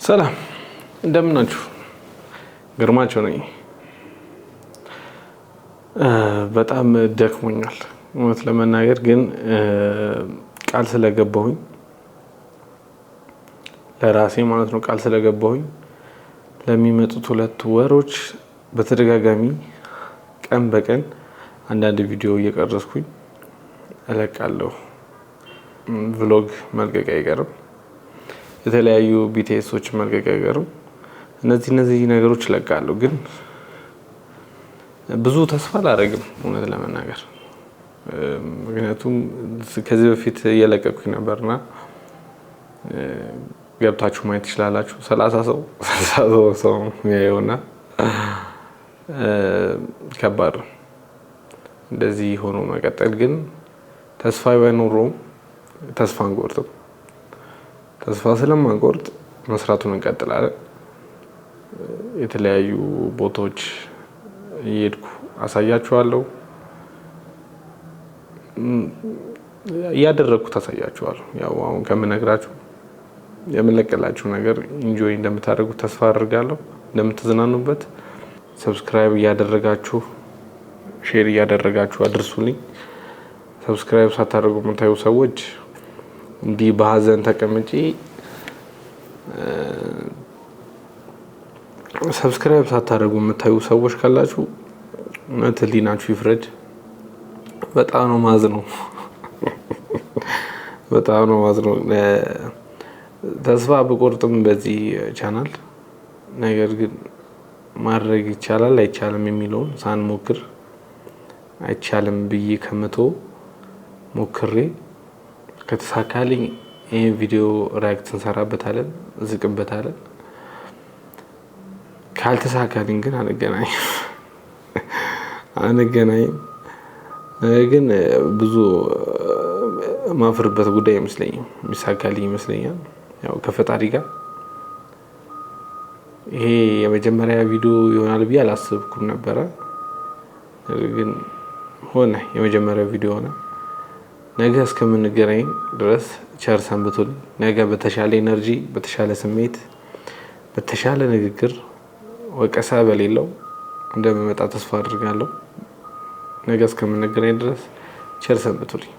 ሰላም፣ እንደምን ናችሁ? ግርማቸው ነኝ። በጣም ደክሞኛል እውነት ለመናገር፣ ግን ቃል ስለገባሁኝ ለራሴ ማለት ነው፣ ቃል ስለገባሁኝ ለሚመጡት 2 ወሮች በተደጋጋሚ ቀን በቀን አንዳንድ ቪዲዮ እየቀረጽኩኝ እለቃለሁ። Vlog መልቀቅ አይቀርም። የተለያዩ BTS ኦች መልቀቅ አይቀርም። እነዚህ ነገሮች እለቃለሁ፣ ግን ብዙ ተስፋ አላደርግም እውነት ለመናገር፣ ምክንያቱም ከዚህ በፊት እየለቀቅኩኝ ነበርና ገብታችሁ ማየት ትችላላችሁ። 30 ሰው፣ 30 ሰው የሚያየውና ከባድ ነው እንደዚህ ሆኖ መቀጠል። ግን ተስፋ ባይኖረውም ተስፋ አንቆርጥም። ተስፋ ስለማንቆርጥ መስራቱን እንቀጥላለን። የተለያዩ ቦታዎች እየሄድኩ አሳያችኋለሁ። እያደረግኩት አሳያችኋለሁ። ያው አሁን ከምነግራችሁ የምለቅላችሁ ነገር enjoy እንደምታደርጉት ተስፋ አድርጋለሁ፣ እንደምትዝናኑበት። Subscribe እያደረጋችሁ፣ share እያደረጋችሁ አድርሱልኝ። Subscribe ሳታደርጉ የምታዩ ሰዎች፣ እንዲህ በሀዘን ተቀምጬ subscribe ሳታደርጉ የምታዩ ሰዎች ካላችሁ እውነት ህሊናችሁ ይፍረድ። በጣም ነው ማዝነው፣ በጣም ነው ማዝነው። ተስፋ ብቆርጥም በዚህ ቻናል፣ ነገር ግን ማድረግ ይቻላል አይቻልም የሚለውን ሳንሞክር አይቻልም ብዬ ከምተው ሞክሬ ከተሳካልኝ ይህን ቪዲዮ react እንሰራበታለን፣ እንስቅበታለን። ካልተሳካልኝ ግን አንገናኝም አንገናኝም። ነገር ግን ብዙ ማፍርበት ጉዳይ አይመስለኝም። የሚሳካልኝ ይመስለኛል። ያው ከፈጣሪ ጋር ይሄ የመጀመሪያ ቪዲዮ ይሆናል ብዬ አላሰብኩም ነበረ። ነገር ግን ሆነ፣ የመጀመሪያ ቪዲዮ ሆነ። ነገ እስከምንገናኝ ድረስ ቸር ሰንብቱልኝ። ነገ በተሻለ energy፣ በተሻለ ስሜት፣ በተሻለ ንግግር፣ ወቀሳ በሌለው እንደምመጣ ተስፋ አድርጋለሁ። ነገ እስከምንገናኝ ድረስ ቸር ሰንብቱልኝ።